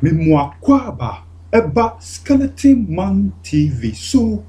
Mema akwaaba ɛba Skeleton Man TV so.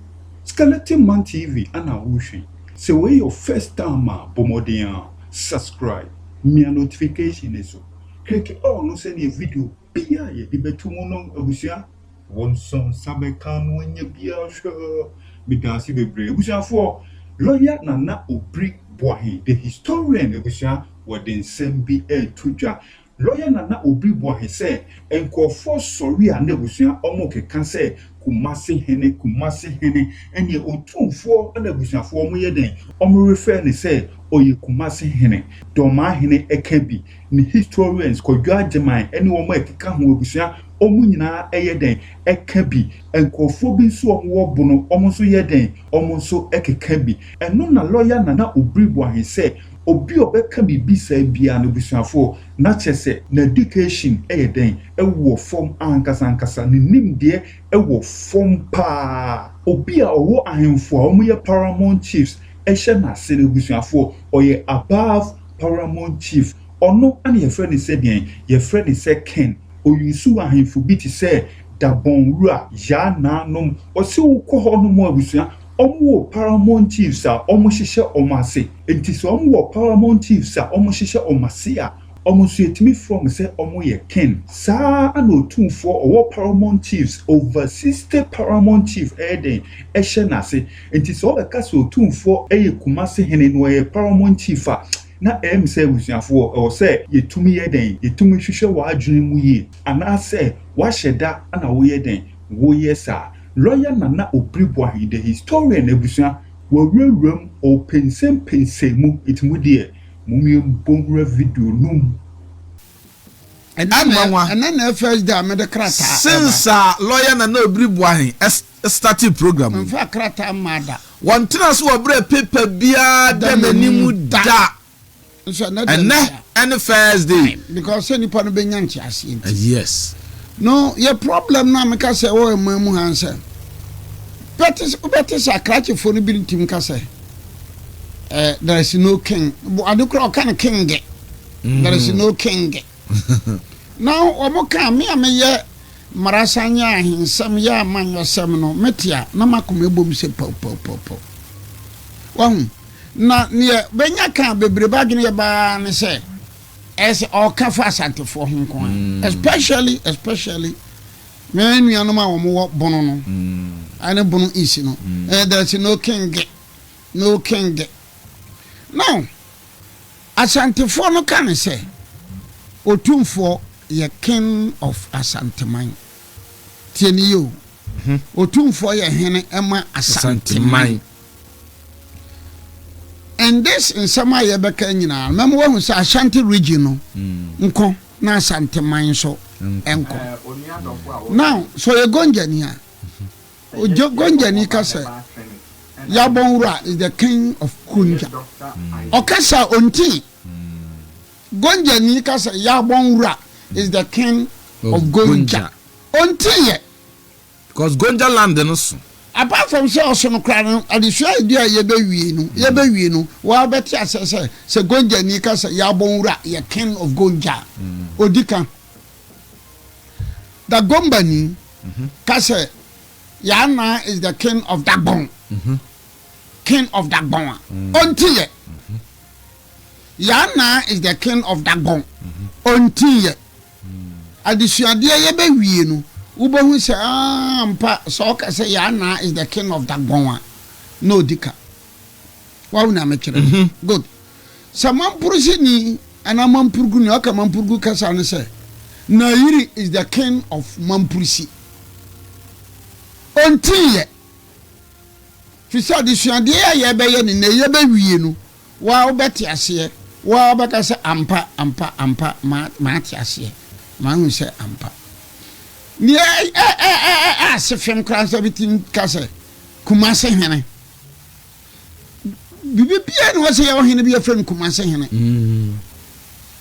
Skeleton Man TV ana wohwɛ yi. Sɛ wei yɛ your first time a, bɔ mmɔden a subscribe, mia notification no so. Click all no sɛdeɛ video biara a yɛde bɛto mu no, abusua, wo nso nsa bɛka no anya biara hwɛ. Meda ase bebree. Abusuafoɔ, Lawyer Nana Obiri Boahen, the historian, abusua, wɔde nsɛm bi ɛreto dwa. Lawyer Nana Obiri Boahen sɛ nkurɔfoɔ sɔre a na abusua wɔn keka sɛ Kumase hene, Kumase hene, ɛne Otumfoɔ ɛna abusuafoɔ wɔn yɛ den wɔn refer ne sɛ ɔyɛ Kumase hene. Dɔmaa hene ɛka bi ne historians Kwadwo Agyeman ɛne wɔn a ɛkeka ho, abusua, wɔn nyinaa ɛyɛ den ɛka bi. Nkurɔfoɔ bi nso a wɔwɔ Bono, wɔn nso yɛ den wɔn nso ɛkeka bi. Ɛno na Lawyer Nana Obiri Boahen sɛ obi a ɔbɛka biribi saa biara no, abusuafoɔ, na kyerɛ sɛ n'education ɛyɛ den ɛwɔ fam ankasa ankasa, ne nimdeɛ ɛwɔ fam paa. Obi a ɔwɔ ahemfo a wɔyɛ paramount chiefs ɛhyɛ n'ase no, abusuafoɔ, ɔyɛ above paramount chief. Ɔno ana yɛfrɛ no sɛ deɛn? Yɛfrɛ no sɛ king. Oyusu ahemfo bi te sɛ Dabɔnwura Yaa Naanom. Ɔsɛ wokɔ hɔ nom, abusua, wɔn wɔ paramount chiefs a wɔhyehyɛ wɔn ase. Nti sɛ wɔn wɔ paramount chiefs a wɔhyehyɛ wɔn ase a, wɔn nso yɛtumi frɛ wɔn sɛ wɔn yɛ king. Saa ana Otumfoɔ ɔwɔ paramount chiefs, over 60 paramount chief ɛyɛ den ɛhyɛ n'ase. Nti sɛ ɔbɛka sɛ Otumfoɔ ɛyɛ Kumase hene na ɔyɛ paramount chief a, na ɛyɛ mi sɛ, abusuafoɔ, ɛwɔ sɛ yɛtumi yɛ den yɛtumi hwehwɛ w'adwene mu yie anaasɛ wahyɛ da ana woyɛ den woyɛ saa. Lawyer Nana Obiri Boahen, the historian, abusua, wɔawurawura mu, ɔpɛnsɛmpɛnsɛn mu. Eti mu deɛ mo yɛn bɔ nwura video no mu. Ɛnɛ na first day a mede krataa. Since a Lawyer Nana Obiri Boahen started program yi, mfa krataa mmaa da. Wɔn tena so wɔ berɛ paper biara da n'anim da. Nso ɛnɛ deɛ, ɛnɛ ɛne first day. Because sɛ nipa no bɛnya nteaseɛ nti. No yɛ problem no a meka sɛ ɛwɔ ɛman mu ha sɛ bɛte wobɛte sɛ akrakyefoɔ no bi ntim ka sɛ there is no king. Ade kora ɔka no king, there is no king. Na wɔn ka me a meyɛ mmarasan yɛ ahensɛm yɛ amanyɔsɛm no, mete a na makoma ebom sɛ pɔpɔpɔpɔ. Wahu na neɛ bɛnya ka bebrebe adwene yɛ baa ne sɛ ɛyɛ sɛ ɔka fa Asantefoɔ ho nko a, especially me nuanom a wɔn wɔ Bono no ɛne Bono East no, there is no king, no king. Now Asantefoɔ no ka ne sɛ Otumfoɔ yɛ king of Asanteman. Tie ne yie o, Otumfoɔ yɛ hene ɛma Asanteman. And this nsɛm a yɛbɛka nyinaa mɛma wahu sɛ Ashanti Region no nkɔ na Asanteman nso nkɔ. Now so ɔyɛ Gonjani a, Gonjani ka sɛ Yabɔnwura is the king of Gonja. Ɔkasa onti Gonjani ka sɛ Yabɔnwura is the king of Gonja, onti yɛ. Because Gonja land no so. Apart from sɛ ɔso no koraa no, adesua edi a yɛbɛwie no wɔabɛte asɛ sɛ Gonjani ka sɛ Yabɔnwura yɛ king of Gonja, odi ka Dagombani ka sɛ Yana is the king of Dagbon, king of Dagbon a, ɔnti yɛ Yana is the king of Dagbon, ɔnti yɛ. Adesuadeɛ yɛbɛwie no, wobɛhu sɛ aa mpa sɛ ɔka sɛ Yana is the king of Dagbon a, na ɔdi ka. Wawo na mekyerɛ. Good. Sɛ Mampurusini anaa Mampurugu ni ɔka Mampurugu kasa no sɛ Nayiri is the king of Mampurusi, ɔnti yɛ. Fi sɛ adesuadeɛ a yɛbɛyɛ ne na yɛbɛwie no, waa wobɛte aseɛ, waa wobɛka sɛ ampa ampa ampa, maate aseɛ, maahu sɛ ampa. Neɛ ɛ ase fam koraa sɛ bitim ka sɛ Kumase hene, biribi biara ne hɔ sɛ yɛwɔ hene bi yɛfrɛ no Kumase hene.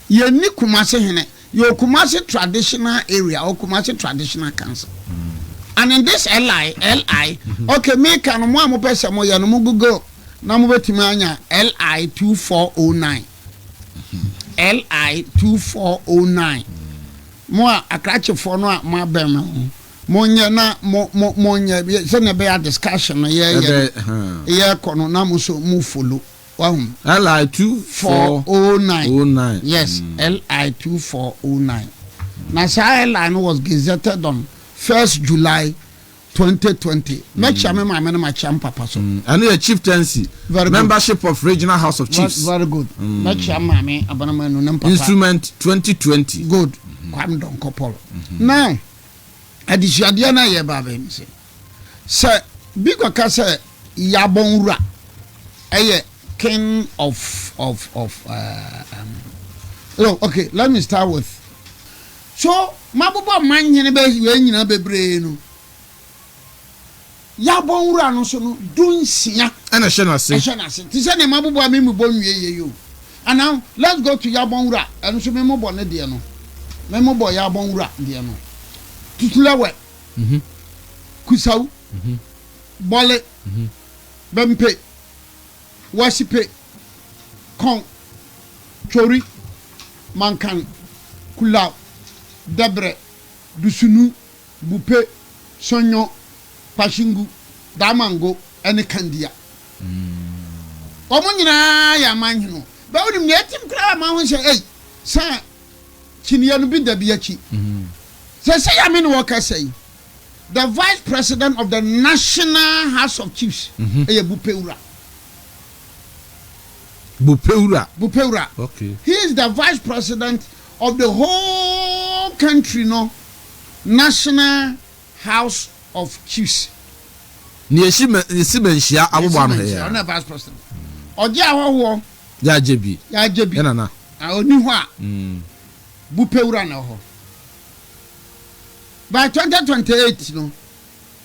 Yɛnni Kumase hene. Yɛwɔ Kumase Traditional Area or Kumase Traditional Council. And in this li li okay, meka no, mo a mopɛ sɛ moyɛ no, mo Google na mobɛtumi anya LI 2409, LI 2409. Mo a akrakyefoɔ no a moabɛn me ho, monyɛ na mo mo monyɛ sɛnea ɛbɛyɛ a discussion no yɛyɛ no yɛkɔ no na mo nso mo follow. Wahu? LI 2409. 409. Yes, LI 2409. Na saa LI no was gazetted on 1st July 2020. Mɛkyia me maame no makyia me papa so. Ɛno yɛ chieftaincy. Very good. Membership of Regional House of Chiefs. Very good. Mɛkyia maame Abanamanu ne papa. Instrument 2020. Good. Kwame Donkor Paul. Now, adesuadeɛ no a yɛba abɛn sɛ, sɛ bi kɔka sɛ Yabon wura ɛyɛ king of of of uh, um, oh, okay, let me start with so mabobɔ man hene bɛ wei nyinaa bebree no Yabon wura no so no 16 ɛna ɛhyɛ n'ase. Ɛhyɛ n'ase te sɛ nea mabobɔ a memmobɔ nwie yɛ yi o. And now let's go to Yabon wura, ɛno nso memmobɔ ne deɛ no, memmobɔ Yabon wura deɛ no. Tutulɛwɛ, Kusawu, Bɔle, Bɛmpe, Wasipe, Kɔn, Twori, Mankan, Kulaw, Dɛbrɛ, Dusunu, Bupe, Sonyo, Kwashingu, Damango ne Kandia. Wɔn nyinaa yɛ amanhene o. Bɛ wonim nea ɛtim koraa ma ho sɛ ei, sɛ kyiniiɛ no bi da bi akyi. Sɛsɛi a me ne wo kasa yi, the vice president of the National House of Chiefs yɛ Bupewura. Bupewura. Bupewura. Okay. He is the vice president of the whole country no National House of Chiefs. Nea esi esi manhyia abobow ano ha yi ara. Ɔno na vice president. Ɔgye ahɔhoɔ. Yɛagye bi. Yɛagye bi. Yɛ nana. Na ɔni hɔ a. Bupewura na ɛwɔ hɔ. By 2028 no,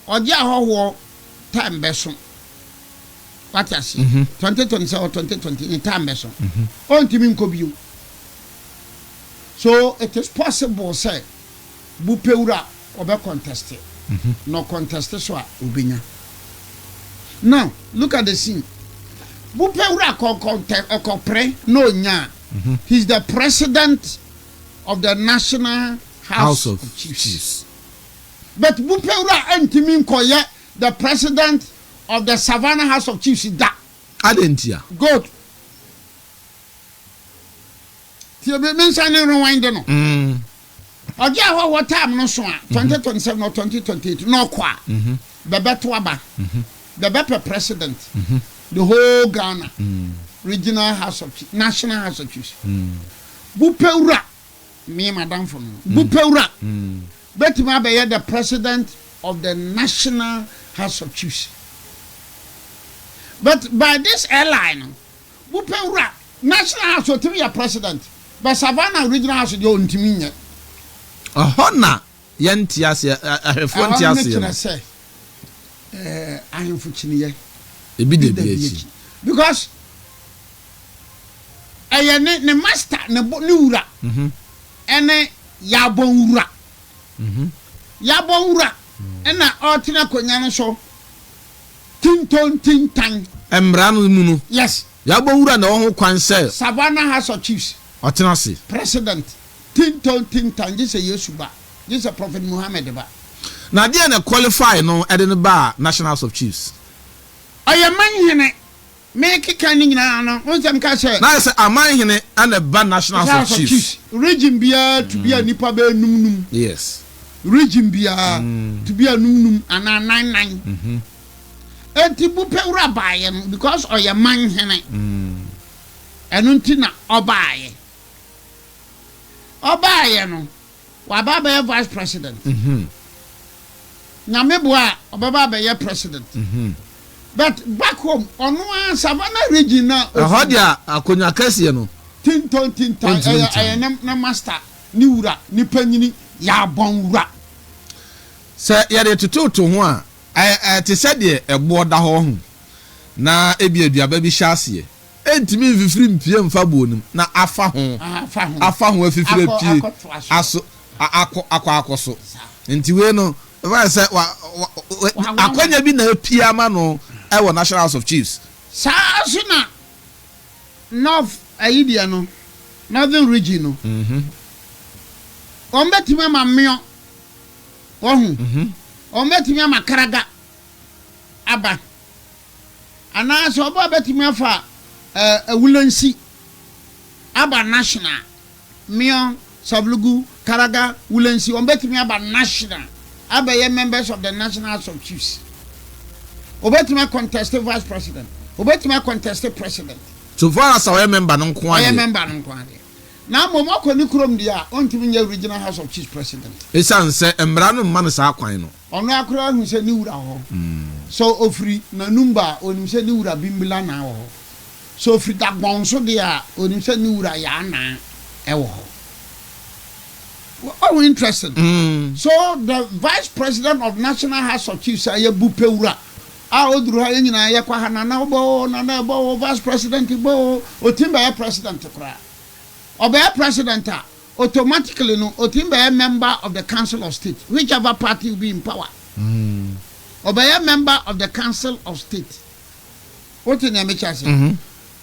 ɔgye ahɔhoɔ time bɛso. Wate aseɛ? 2027 or 2028 ne time bɛso. Ɔntumi nkɔ bio. So it is possible sɛ Bupewura ɔbɛ conteste. Na ɔconteste so a, ɔbɛnya. Now, look at the scene. Bupewura kɔ kɔntɛ ɔkɔpere na ɔnya a, he is the president of the National House, House of of Chiefs. Chiefs. But Bupewura ntumi nkɔyɛ the president of the Savannah House of Chiefs da. Adɛn ntia? Good. Tie me, me nsa ne rewind no. Ɔgye ahɔhoɔ time no so a, 2027 or 2028 na ɔkɔ a, bɛbɛto aba, bɛbɛpɛ president, the whole Ghana, regional house of chiefs, national house of chiefs. Bupewura, me madamfo no, Bupewura bɛtumi abɛyɛ the president of the national house of chiefs. But by this airline no, Bupewura, National House otumi yɛ president but Savannah Regional House deɛ ɔntumi nyɛ. Ɛhɔ na yɛnte aseɛ, ahwɛfoɔ nte Ɛhɔ no aseɛ kyerɛ no. sɛ eh, ahemfo kyiniiɛ Ebi da bi da bi bi akyi. akyi because ɛyɛ ne ne master ne bo ne wura ɛne Yabonwura. Yabonwura ɛna ɔtena akonnwa no so Tintontintan. Mmara no mu no. Yes. Yɛabɔ wura na ɛwɔ ho kwan sɛ. Savannah House of Chiefs. Ɔtena ase. President. Tintontintan gye sɛ Yesu ba, gye sɛ Prophet Muhammad ba. Na deɛn na qualify no de no baa National House of Chiefs? Ɔyɛ manhene. Mekeka ne nyinaa no, wohu sɛ meka sɛ. Na ayɛ sɛ amanhene na ɛba National House of Chiefs. Region biara to bi a nnipa bɛyɛ num num. Yes. Region biara to bi a num num anaa nan nan. Enti Bupewura baeɛ no because ɔyɛ manhene. Ɛno nti na ɔbaeɛ. Ɔbaeɛ no. Waba abɛyɛ vice president. Nyame boa a ɔbɛba abɛyɛ president. But back home ɔno ara Savannah region na Ɛhɔ ofiri. deɛ akonwa kɛseɛ no. Tinton tintan Ɔntumi ɛyɛ ntena ɛyɛ mu. ne ne master ne wura ne panyini Yabon wura. Sɛ yɛde tototo ho a, ɛyɛ ɛte sɛ deɛ ɛboɔ da hɔ ho na ebia aduaba bi hyɛ aseɛ. Ɛntumi mfifiri mpue mfa buo no mu, na afa ho, afa ho afifiri apue aso, akɔ, akɔ akɔ so. Nti wei no, ɛfa sɛ wa, wa, akwanya bi na apue ama no ɛwɔ National House of Chiefs. Saa ara nso na North ayi deɛ no, Northern Region no, Wɔn bɛtumi ama mmeɔ. Wahu? Wɔn bɛtumi ama karaga aba. Anaasɛ ɔba bɛtumi afa ɛɛ awulansi aba national. Mion, Savelugu, Karaga, Wulensi, wɔn bɛtumi aba national abɛyɛ members of the National House of Chiefs. Wɔbɛtumi akɔntɛste vice president. Wɔbɛtumi akɔntɛste president. So far as a ɔyɛ member no nko ara Ɔyɛ deɛ. member no nko ara deɛ. Na mmom ɔkɔ ne kurom deɛ a, ɔntumi nyɛ regional house of chiefs president. Esiane sɛ mmara no mma no saa kwan no. Ɔno ara koraa hu sɛ ne wura wɔ hɔ. Sɛ ɔfiri Nanumba a, ɔnim sɛ ne wura Bimbila Naa wɔ hɔ. Sɛ ɔfiri Dagbon nso deɛ a, ɔnim sɛ ne wura Yaa Naa wɔ hɔ. Wahu interesting? So the vice president of National House of Chiefs a ɛyɛ Bupewura a ɔduru ha yɛn nyinaa yɛkɔ ha Nana wobɔ oo, Nana ɛbɔ oo, vice president bɔ oo, ɔtumi bɛyɛ president koraa. Ɔbɛyɛ president a, automatically no ɔtumi bɛyɛ member of the council of state, whichever party will be in power. Ɔbɛyɛ member of the council of state. Wote nea mekyɛ ase?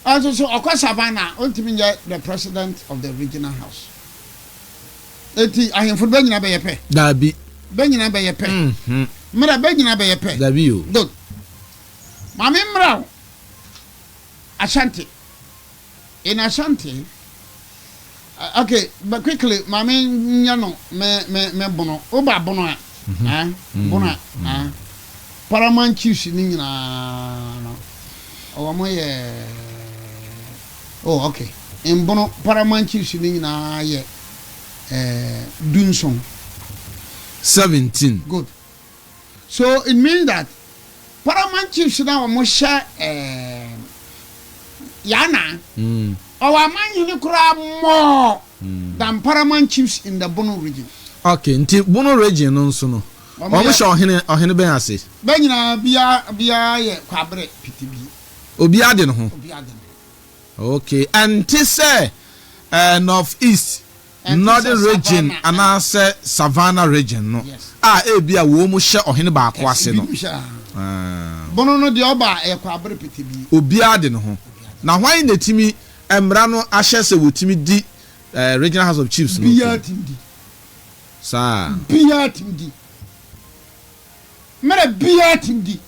Ɔnso so ɔkɔ Savannah a, ɔntumi nyɛ the president of the regional house. Enti ahemfo no bɛ nyinaa bɛyɛ pɛ? Daabi. Bɛ nyinaa bɛyɛ pɛ? Mmra bɛ nyinaa bɛyɛ pɛ? Daabi o. Good. Maame mmra o. Ashanti. In Ashanti, uh, okay, but quickly, maame nyɛ no me me me bono. Woba bono a, eh, bono a, eh, Paramount chiefs ni nyinaa no, wɔn yɛ, oh okay, mbono Paramount chiefs ni nyinaa yɛ eh, dunson. 17. Good. So it means that Paramount chiefs na wɔn hyɛ eh, Yana, ɔwɔ amanhene koraa more than Paramount chiefs in the Bono region. Okay, nti Bono region no nso no, Wɔn wɔn yɛ- hyɛ ɔhene ɔhene bɛn ase? Bɛ nyinaa biara biara yɛ kwabere pitibie. Obiara de ne ho. Obiara de ne ho. Okay, ɛnte sɛ eh, North East, Ɛnte sɛ Northern region Savannah, anaasɛ Savannah region no a ebi a wɔn mu hyɛ ɔhene baako ase no. Ebinom hyɛ ha. Ah. Bono no deɛ ɔba a ɛyɛ kwabere pitibie. Obiara de ne ho. Na hwan na etimi mmara no ahyɛ sɛ wɔtumi di eh, Regional House of Chiefs no? Biara timi di. Saa. Biara timi di. Mmerɛ biara timi di.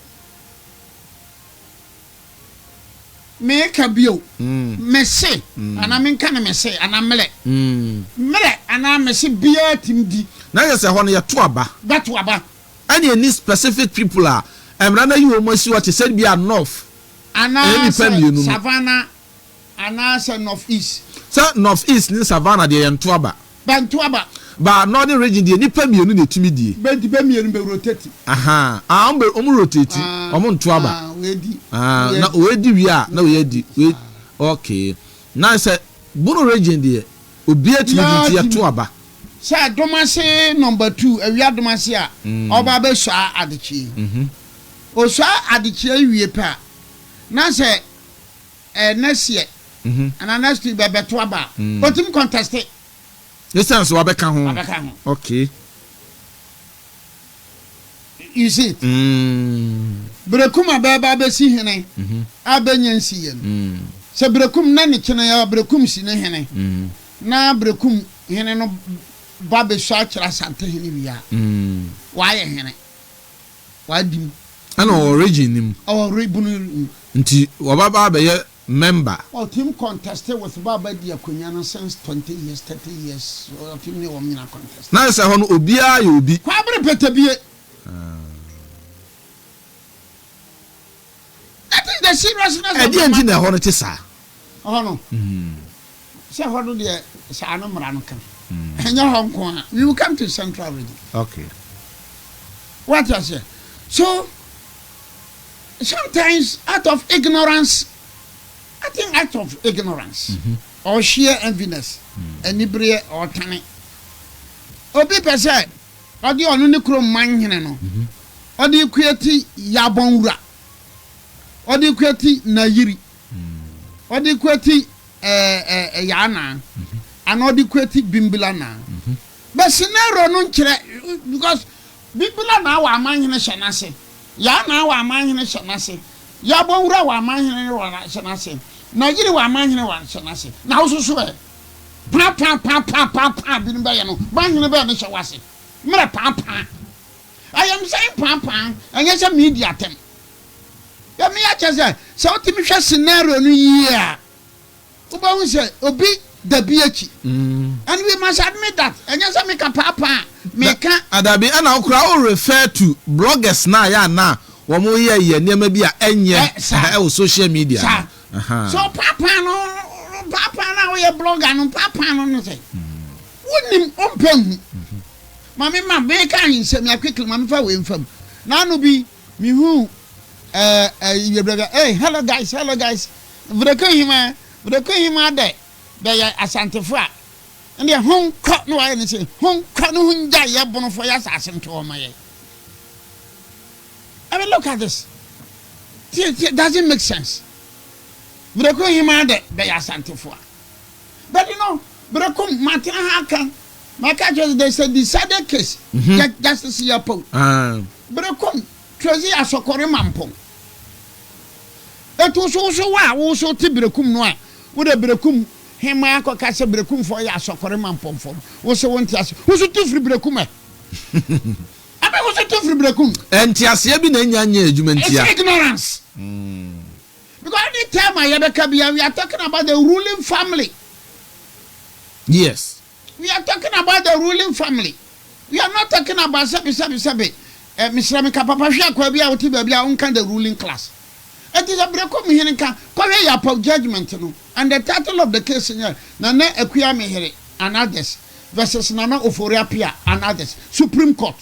Meka bio, mese, anaa menka no mese, anaa mmerɛ. Mmerɛ anaa mese biara timi di. Na kyerɛ sɛ ɛhɔ no yɛto aba. Bɛto aba. Ɛne ɛni specific people a mmara no ayi wɔn asi hɔ te sɛ bi a North ɛyɛ nnipa Anaasɛ mmienu no. Savannah anaasɛ North East. Sɛ North East ne Savannah deɛ yɛnto aba. Bɛnto aba. But Northern region deɛ nnipa mmienu na ɛtumi die. Bɛ nti bɛ mmienu bɛ rotate. Ahaa, ah wɔn bɛ wɔn rotate, Ah, wɔn nto aba. ah, wei di, Ah, wei na adi. wei di wie a na wei adi, wei Saa. okay. Na sɛ Bono region deɛ obiara tumi di Obiara nti tumi. yɛto aba. Sɛ Domase number two, Awia Domase a ɔba abɛsua adekyeɛ yi. Ɔsua adekyeɛ yi wie pɛ a, na sɛ eh, next year anaa next week bɛbɛto aba a, ɔtumi conteste. Esiane sɛ wabɛka ho. Wabɛka ho. Okay. You see it? Berekum a bɛreba abɛsi hene a bɛnya nsiiɛ no, sɛ Berekum na ne kyene a Berekum si ne hene, na Berekum hene no ba bɛsua kyerɛ Asante hene wie a, wayɛ hene, wadi mu. Ɛna ɔwɔ region no mu. Ɔwɔ bunu mu. Nti wɔbɛba abɛyɛ member. Ɔtim conteste with ba ba di akonya no since 20 years, 30 years, ɔtim ne wɔn nyinaa conteste. Na sɛ hɔ no obiara yɛ obi. Kwabere Petebie. That is the seriousness of the Ɛdeɛn nti na matter. ɛhɔ no te saa? Ɛhɔ no, sɛ ɛhɔ no deɛ saa no mmara no ka. Ɛnyɛ hɔ nko a. We will come to central region. Okay. Wate aseɛ? So sometimes out of ignorance, I think out of ignorance or sheer enviness, anibereɛ ɔtane. Obi pɛ sɛ ɔde ɔno ne kurom manhene no, ɔde kuati yabɔnwura, ɔde kuati nayiri, ɔde kuati ɛɛ ɛɛ yaanaa, anaa ɔde kuati bimbila naa. But scenario no nkyerɛ because bimbila naa wɔ amanhene hyɛ n'ase, yaanaa wɔ amanhene hyɛ n'ase, yabɔnwura wɔ amanhene wɔ hyɛ n'ase, nayiri wɔ amanhene wɔ hyɛ n'ase. Na wososo ɛ. Paa paa paa paa paa paa binom bɛyɛ no, ban hene bɛyɛ no hyɛ w'ase. Mmerɛ paa paa. I am saying paa paa, ɛnyɛ sɛ meredi atɛm. Deɛ meyɛ akyerɛ sɛ, sɛ wotumi hwɛ scenario no yie a, wobɛhu sɛ obi da bi akyi. And we must admit that, ɛnyɛ sɛ meka paa paa a, meka. Dabi, ɛna wo koraa wo refer to bloggers no a yɛ a na wɔn yɛ yɛ nneɛma bi a ɛnyɛ ɛwɔ social media no. Saa. So paa paa no, paa paa no a woyɛ blogger no, paa paa no ne sɛ, wonim, wompɛ nhu. Ma me ma meka ahensɛm ya quickly, ma mefa wei mfa mu. N'ano bi, mehuu ɛɛ ɛɛ yɛ hey, hello guys, hello guys. Vreko hima, Vreko hima dɛ bɛyɛ Asantefo a, ndeɛ ho nkɔ na wayɛ ne se, ho nkɔ ne ho ngya yɛ bonofo yɛ asase nto hɔ ma yɛ. I mean, look at this. It doesn't make sense. Vreko hima dɛ bɛyɛ Asantefo a. But you know, Berekum, matena ha aka, maka kyerɛ sɛ there's a decided case, Justice Yapow. Berekum, Tracy Asɔkɔre Mampong. Etu so so wo a wo so te Berekum no a, wo de Berekum hemaa kɔka sɛ Berekumfoɔ yɛ Asɔkɔre Mampɔnfoɔ no, wo se wo nte ase. Wo so tu firi Berekum ɛ. Abe wo so tu firi Berekum. Nteaseɛ bi na anya nyɛ adwuma ntia. It's ignorance. Because any time a yɛbɛka bia, we are talking about the ruling family. We are talking about the ruling family. We are not talking about sɛbi sɛbi sɛbi. Eh, mesrɛ meka papa hwɛ akwaa bi a wote baabi a wonka the ruling class. Enti sɛ berɛ kɔ mehene nka kɔhwɛ Yapaw judgment no and the title of the case nyɛ Nana Akua Mehere and others versus Nana Ofori Appiah and others, Supreme Court.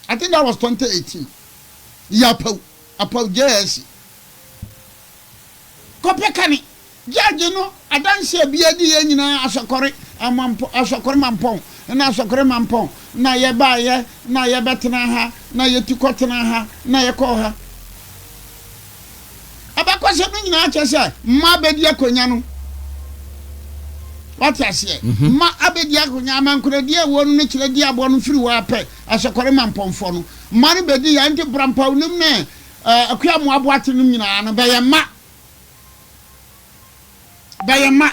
I think that was 2018. Yapaw, Apaw JSC. Kɔpɛ kane. Judge no adanse a bia di yɛ nyinaa asɔkɔre amampɔ asɔkɔre mampɔn na asɔkɔre mampɔn na yɛ baayɛ na yɛ bɛtena ha na yɛ tu kɔ tena ha na yɛ kɔɔ ha. Abakɔsɛm no nyinaa kyerɛ sɛ mma abɛdi akonya no. Wate aseɛ? Mma abɛdi akonya amankoradie a ɛwɔ no no kyerɛ di aboɔ no firi hɔ ara pɛ asɔkɔre mampɔnfoɔ no mma no bɛdi yɛ nti brampaw nom ne Akua mmoa boate nom nyinaa no bɛyɛ mma. Bɛyɛ mma.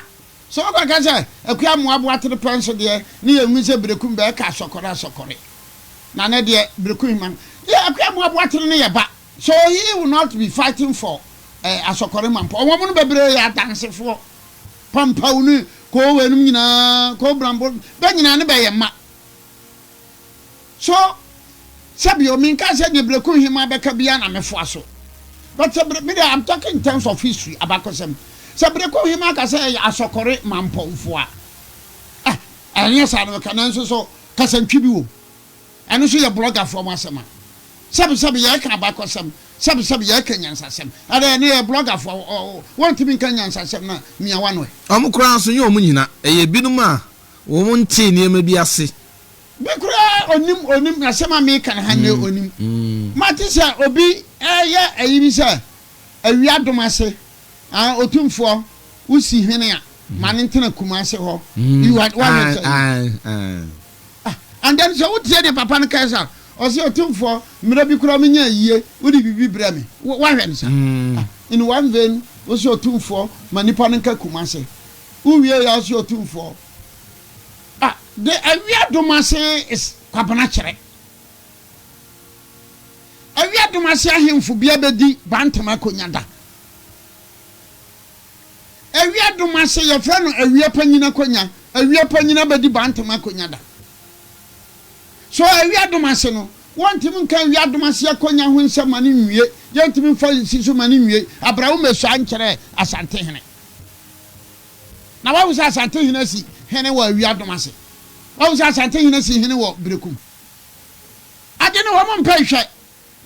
Sɛ wokɔka sɛ akua mmoa boate no pɛ nso deɛ, ne yɛnhu sɛ berekum bɛyɛ ka asɔkɔre asɔkɔre. Na ne deɛ berekum hima no. Deɛ akua mmoa boate no yɛ ba. So he will not be fighting for eh, asɔkɔre mampɔ. Wɔn no bebree yɛ adansefoɔ. Pampaw ne koowe nom nyinaa, koobrambo, bɛ nyinaa ne bɛyɛ mma. So, sɛbio, menka sɛ deɛ Berekum Hemaa bɛka biara na mɛfoa so. But sɛ bere, me deɛ I'm talking in terms of history, abakɔsɛm. Sɛ Berekum Hemaa ka sɛ ɛyɛ Asɔkɔre Mampɔnfoɔ a, ah, ɛnyɛ saa na mɛka, nanso so kasantwi bi wom. Ɛno nso yɛ bloggerfoɔ mo asɛm a. Sɛbe sɛbe yɛreka abakɔsɛm, sɛbe sɛbe yɛreka nyansasɛm. Ɛdɛ ɛno yɛ bloggerfoɔ, wɔntumi nka nyansasɛm na mia w'ano ɛ. Wɔn koraa nso, nyɛ wɔn nyina, ɛyɛ binom a wɔn ntee nneɛma bi ase. Bi koraa onim onim asɛm a meka no ha nnɛ onim. Mate sɛ obi reyɛ ayi bi sɛ awia dom ase ah otumfoɔ wosi hene a ma no ntena Kumase hɔ. You are wahwɛ sɛ ah and then sɛ wotie deɛ papa no kae sɛ ɔse otumfoɔ mmerɛ bi koraa menya ayie wode biribi brɛ me wahwɛ no sa ah in one vein wose otumfoɔ ma nipa no nka Kumase wowie yɛ ɔse otumfoɔ Ah the awia dom ase is Kwabena kyerɛ. Awia dom ase ahemfo bi abɛdi Bantam akonya da. Awia dom ase yɛfrɛ no awia panyin akonya. Awia panyin abɛdi Bantam akonya da. So awia dom ase no wɔntumi nka awia dom ase akonya ho nsɛm ma no nwie. Yɛntumi mfa nsi so ma no nwie. Abrawo mmɛsua nkyerɛ Asantehene. Na wahu sɛ Asante hene asi hene wɔ Awia dom ase. Wahu sɛ Asante hene asi hene wɔ Berekum. Ade no wɔn mpɛ nhwɛ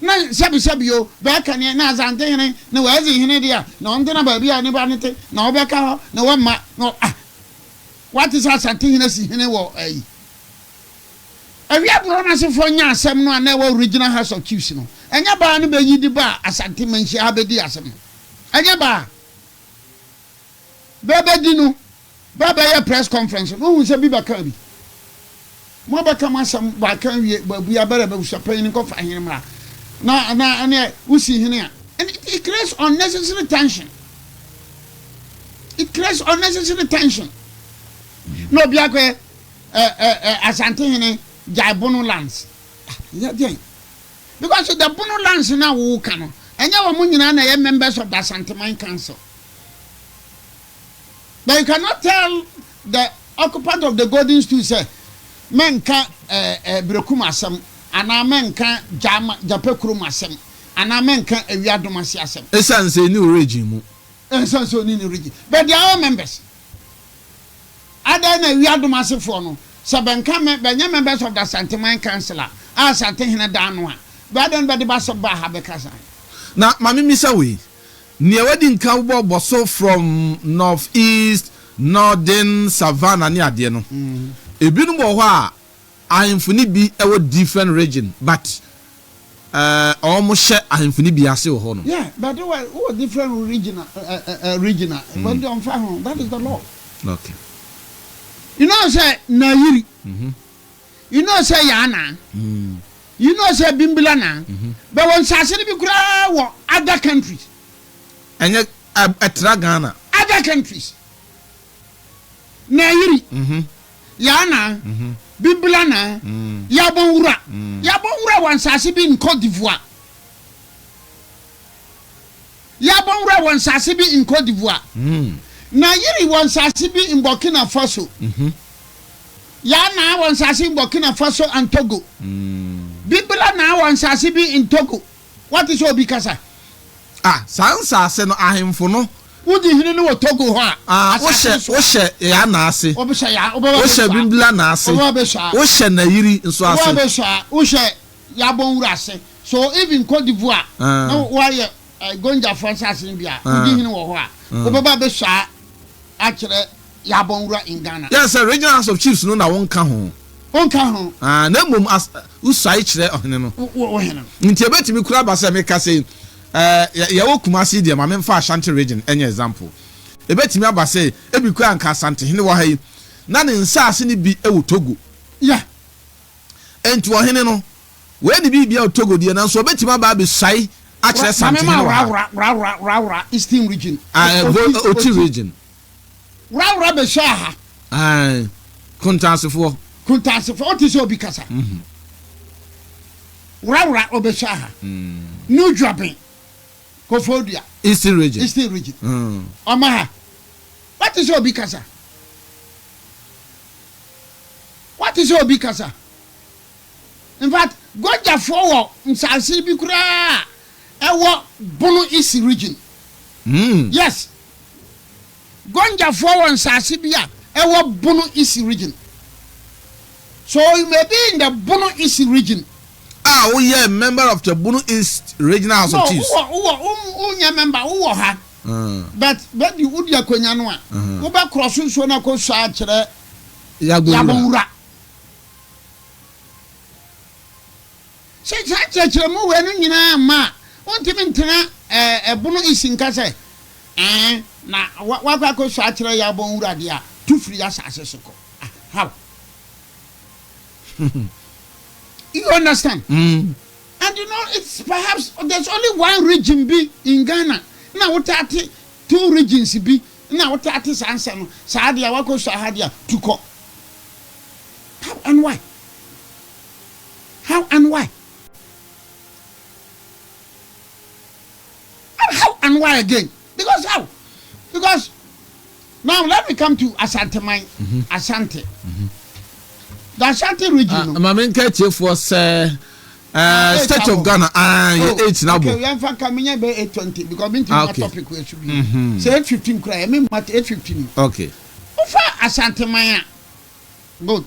na sɛbi sɛbi o, bɛɛka neɛ na Asante hene na wɔadzi hene deɛ a, na ɔntena baabi a ne ba no te, na ɔbɛka hɔ, na wɔmma, na ah. Wate sɛ Asante hene asi hene wɔ ayi. Awia borɔ no asefoɔ nya asɛm no a na ɛwɔ Regional House of Chiefs no, ɛnyɛ baa no bɛyi de baa Asante Manhyia ha bɛdii asɛm no. Ɛnyɛ baa. Bɛ bɛdi no, bɛ bɛyɛ press conference no, wohu sɛ bi bɛka bi. Mo abɛka mo asɛm, bɛaka awie, bɛabua bɛrɛ bɛbusuapanyin nkɔfa hene mmra. Na, na ɛneɛ, wosi hene a. And it, it creates unnecessary tension. It creates unnecessary tension. Na obi akɔyɛ ɛ ɛ ɛ Asantehene gyae Bono lands. Ah, yɛ deɛn? Because the Bono lands no a woka no, ɛnyɛ wɔn nyinaa na ɛyɛ members of the Asanteman Council. But you cannot tell the occupant of the golden stool sɛ mɛnka eh, eh, Berekum asɛm anaa mɛnka Gyama, Gyapɛ kurom asɛm anaa mɛnka Awiadom ase asɛm. Esiane sɛ enni wo region mu. Esiane sɛ onni ne region. But they are all members. Adɛn na Awiadom asefoɔ no, sɛ bɛnka mɛ, bɛnyɛ members of the Asanteman Council a, a Asantehene da ano a, bɛ adɛn na bɛde b'asɛm baa ha bɛka saa? Na ma memmisa wei, Nea wadi nka wobɔ bɔ so from North East, Northern, Savannah ne adeɛ no, ebinom wɔ hɔ a ahemfo no bi wɔ different region but wɔn hyɛ ahemfo no bi ase wɔ hɔ nom. Yeah, but wowɔ wowɔ different region a eh, eh, region a, but deɛ ɔmfa ho, that is the law. Okay. You know sɛ Nayiri, you know sɛ Yaana, You know sɛ Bimbila na bɛ wɔ nsaase no bi koraa wɔ other countries. Ɛnyɛ ɛtra Ghana. Other countries. Nayiri, Yaana, Bimbila na, Yabonwura. Yabonwura wɔ nsaase bi in Cote d'Ivoire. Yabonwura wɔ nsaase bi in Cote d'Ivoire. Nayiri wɔ nsaase bi in Burkina Faso. Yaa naa wɔ nsaase in Burkina Faso and Togo. Bibila naa wɔ nsaase bi in Togo. Woate sɛ obi kasa? Ah, saa nsaase no, ahemfo no. Wodi hene no wɔ Togo hɔ a, Ah, asaase wohyɛ, no so a. wohyɛ Yaa naa ase. Wobɛhyɛ Yaa, wobɛba Wohyɛ abɛsua. Bimbila naa ase. Wobɛba abɛsua. Wohyɛ Nayiri nso Wobɛba ase. abɛsua. Wohyɛ Yabonwura ase. So even Cote d'Ivoire, Ah. na woayɛ eh, Gonjafoɔ nsaase no bi a, Ah. wodi hene wɔ hɔ a, wobɛba abɛsua akyerɛ Yɛabɔ nwura in Ghana. Yɛ sɛ Regional House of Chiefs no na wonka ho. Wonka ho. Ah, na mmom as wosuae kyerɛ ɔhene no. Wo, wo hene no. Nti ebetumi koraa aba sɛ meka sɛ eh, yɛwɔ Kumasi deɛ ma memfa Ashanti region nyɛ example. Ebetumi aba sɛ ebi koraa anka Asantehene wɔ ha yi na ne nsaase no bi wɔ Togo. Yeah. Enti ɔhene no, wei ne biribiara wɔ Togo deɛ nanso obetumi aba abesuae akyerɛ Asantehene wɔ ha. Maame ma wra wra wra wra Eastern region. Ah, eh, Oti region. Worawora bɛhyɛɛ ha. Ae, Kontansefoɔ. Kontansefoɔ, wote sɛ obi kasa. Worawora ɔbɛhyɛɛ ha. New Juaben, Koforidua. Eastern Region. Eastern Region. Ɔma ha. Woate sɛ obi kasa. Woate sɛ obi kasa. In fact, Gogyafoɔ wɔ nsaase bi koraa a ɛwɔ Bono East Region. Yes. Gonjafoɔ wɔ nsaase bi a ɛwɔ Bono East Region. So you may be in the Bono East Region. A woyɛ member of the Bono East Regional House of Chiefs. No, wowɔ wowɔ wonyɛ member, wowɔ ha. But bɛdi wodi akonya no a, wobɛ cross nsuo no akɔ sua akyerɛ Yabonwura. Sɛ saa nkyerɛkyerɛmu wei no nyinaa mma a, wontumi ntena ɛbono isi nka sɛ, Ɛɛ, na woakɔ akɔsua akyerɛ yɛn abɔn wura deɛ a, tu firi y'asase so kɔ. Ah, how? You understand? Mm. And you know, it's perhaps there's only one region bi in Ghana na wotaa te two regions bi na wotaa te saa nsɛm no. Saa deɛ woakɔsua ha deɛ a, tu kɔ. How and why? How and why? How and why again? Because how? Because now let me come to Asanteman, mm -hmm. Asante. Mm -hmm. The Ashanti region. Uh, Maame nka atiefoɔ sɛ uh, state of Ghana ah, yɛ oh, eight na bɔ. Okay, yɛn fa nka mi nyɛ bɛ 8:20 because mi n ti ma ah, topic wei so bi. Sɛ 8:15 kura yɛ mi ma 8:15. Okay. Wofa Asanteman a. Good.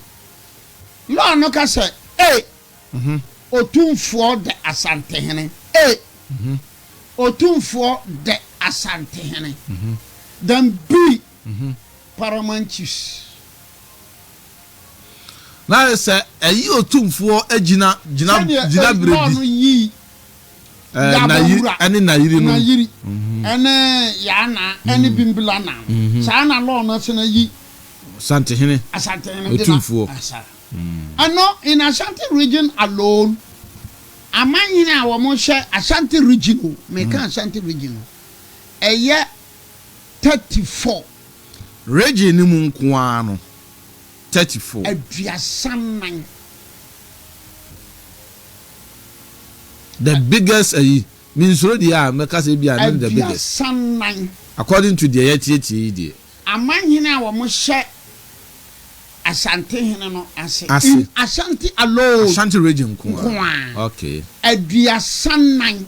Law no ka sɛ, A. Otumfoɔ the Asantehene. A. Otumfoɔ the Asantehene. Then B. Paramount Chiefs. Na ayɛ sɛ ɛyi otumfoɔ gyina gyina gyina berɛ bi. Sɛdeɛ law no yi Yabɔwura ɛne Nayiri no. Nayiri ɛne Yaana ɛne Bimbilana no. Saa na law no sene yi. Asantehene. Asantehene Otumfoɔ. Ɛno in Ashanti region alone, amanhene a wɔn hyɛ Ashanti region o, meka Ashanti region o, ɛyɛ 34. Region no mu nko ara no. 34. 34. The biggest ayi, mensuro deɛ a mɛka sɛ ebia ɛno ne the biggest. 34. According to deɛ yɛatietie yi deɛ. Amanhene a wɔhyɛ Asantehene no ase. Ase. In Ashanti alone. Ashanti region nko ara. Nko ara. Okay. 34.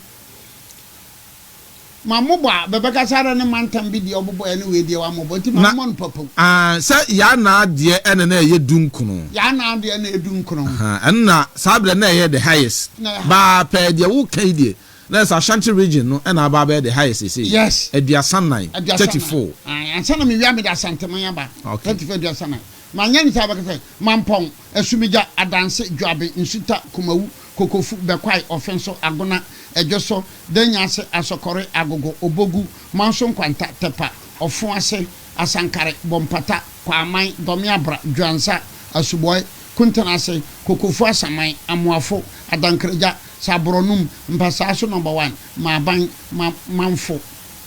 Ma mobɔ a, bɛbɛka sɛ ara ne mantam bi deɛ ɔbobɔ ɛne wei deɛ wammobɔ, nti ma Na, mommɔ no papaw. ah, sɛ Yaa-Naa deɛ ɛna na ɛyɛ dunkono. Yaa-Naa deɛ na ɛyɛ dunkono. Aha, ɛno na saa berɛ na ɛyɛ the highest. Na ɛyɛ highest. Baa pɛɛ deɛ woka yi deɛ, na ɛsɛ Ashanti region no ɛna aba abɛyɛ the highest seesei. Yes. 34, 34. 34. Ae, ansa na mewie a mede Asanteman aba. Okay. 34, 34. Manyɛ no saa a, wobɛka sɛ, Mampɔn, Asumigya, Adanse, Dwoabe, Nsuta, Kumawu, Kokofu, Bɛkwae, Ɔfenso, Agona, Ɛdwoso, Danyase, Asɔkɔre, Agogo, Obogu, Manso Nkwanta, Tɛpa, Ɔfoase, Asankare, Bompata, Kwaaman, Dɔmeabra, Dwoansa, Asubɔe, Kuntenase, Kokofu Asaman, Amoafo, Adankragya, Saborɔnum, Mpasaaso Nɔmba One, Maaban, Ma, Manfo,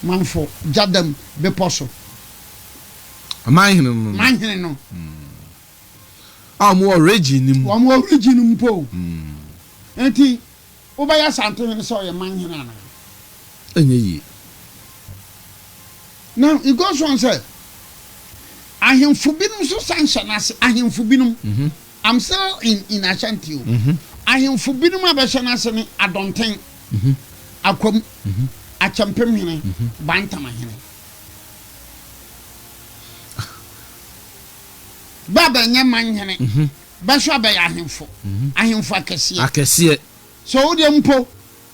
Manfo, Gyadam, Bepɔ so. Manhene no no. Manhene no. A wɔn wɔ region no mu. Wɔn wɔ region no mu mpo o. Nti wobɛyɛ Asantehene sɛ ɔyɛ manhene anaa? Ɛnyɛ yie. Now it goes on sɛ ahemfo binom nso san hyɛ n'ase, ahemfo binom, I'm still in in Ashanti o, ahemfo binom a bɛhyɛ n'ase ne Adɔnten, Akwam, Akyɛmpemhene, Bantamahene. Bɛ a bɛnyɛ manhene, bɛ nso abɛyɛ ahemfo, ahemfo akɛseɛ. Akɛseɛ. So wo deɛ mpo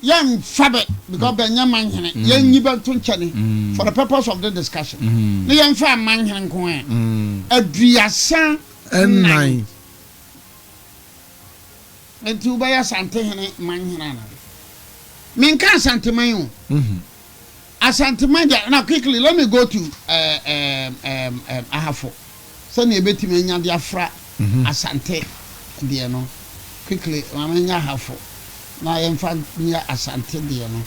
yɛnfa bɛ because bɛnyɛ manhene, yɛnyi bɛ nto nkyɛne for the purpose of this discussion, ne yɛnfa amanhene nko ara, 34. Nti wobɛyɛ Asantehene manhene anaa? Menka Asanteman o. Asanteman deɛ, now quickly let me go to uh, um, um, um, Ahafo sɛnea yɛbɛtumi anya de afra Asante deɛ no. Quickly, ma menyɛ Ahafo na yɛmfa nyɛ Asante deɛ no.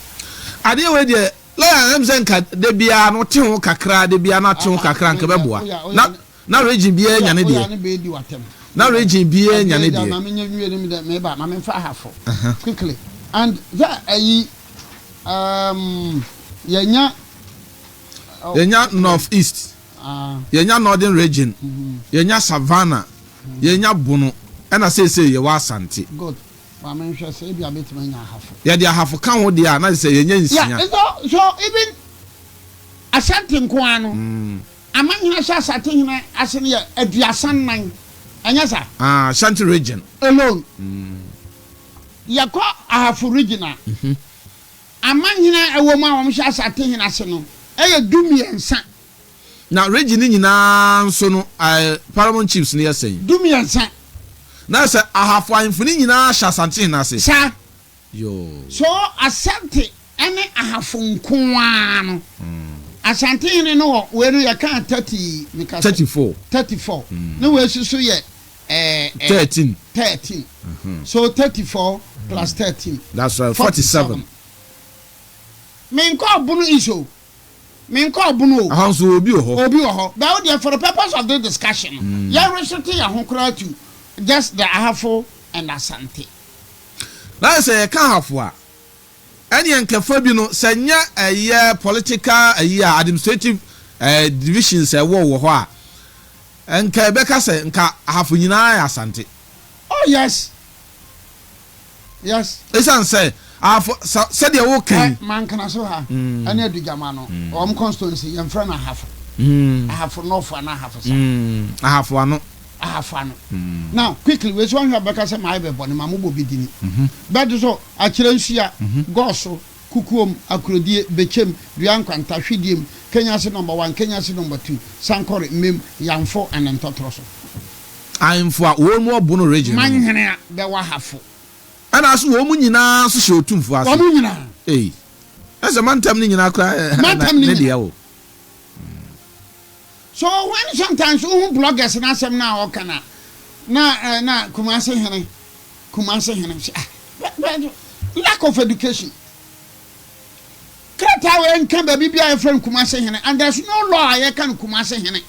Adeɛ wei deɛ lawyer ɛm sɛ nka da biara no te ho kakra da biara no ate ho kakra nka bɛboa na na region biara nya ne deɛ na region biara nya ne deɛ. Ma menyɛ nwie ne mi dɛ meba ma memfa Ahafo quickly and sɛ ayi Um, yɛnya. Oh, yɛnya North East, ah. yɛnya Northern Region, yɛnya Savannah, yɛnya Bono, ɛna seesei yɛwɔ Asante. Good. Maame nhwɛ sɛ ebi abɛtumi anya Ahafo. Yɛde Ahafo ka ho deɛ a na sɛ yɛnya 6. Yeah, so, so even Asante nko ara no, amanhene hyɛ Asante hene ase no yɛ 34, ɛnyɛ saa? Ah, Ashanti Region. Alone. Yɛkɔ Ahafo Region a, amanhene a ɛwɔ mu a wɔhyɛ Asantehene ase no yɛ 13. Na region no nyinaa nso no, paramount chiefs no yɛ sɛn? 13. Na sɛ Ahafo ahemfo no nyinaa hyɛ Asantehene ase? Saa. Yoo. So Asante ne Ahafo nko ara no, Asantehene no wɔ wei no yɛkaa 30, meka sɛ. 34. 34. Ne wei nso so yɛ Eh, eh, 13. 13. So 34 plus 13. That's right, 47. Menkɔ ɔbono iso. Menkɔ ɔbono o. Ɛhɔ nso obi wɔ hɔ. Obi wɔ hɔ. But wo deɛ for the purpose of this discussion no, yɛn restrict yɛn ho koraa to just the Ahafo and Asante. Na sɛ yɛka Ahafo a, Ɛneɛ nka fa bi no sɛ nyɛ ɛyɛ political ayi a administrative eh, divisions a ɛwɔ wɔ hɔ a nka ɛbɛka sɛ nka Ahafo nyinaa yɛ Asante. Oh yes. Yes. Ɛsiane sɛ Ahafo sa sɛdeɛ woka yi. Ɛ Mankana so ha ɛne Adugyama no wɔn constituency yɛnfrɛ no Ahafo. Ahafo North anaa Ahafo South. Ahafo ano. Ahafo ano. Now quickly wei so wɔnhwɛ a bɛka sɛ mayɛ bɛ bɔne ma mobɔ bi dini. Bɛde so Akyerɛnsua, Gɔɔso, Kukuom, Akurodie, Bekyem, Dua Nkwanta, Hwidiem, Kenyase Nɔmba One, Kenyase Nɔmba Two, Sankore, Mmem, Yamfo and Ntɔtorɔ so. Ahemfo a wɔn mu ɔbono region no mu. Manhene a bɛwɔ Ahafo. Ɛna nso wɔn mu nyinaa nso hyɛ Otumfoɔ ase. Wɔn mu nyinaa. Ei, ɛsɛ mantam no nyinaa koraa Mantam no ne nyinaa. dea o. So when sometimes wohu bloggers no asɛm no a wɔka no a, na eh, na Kumasi hene Kumasi hene sɛ ah but lack of education. Krataa wei nka baabi bi a yɛfrɛ no Kumasi hene and there's no law a yɛka no Kumasi hene.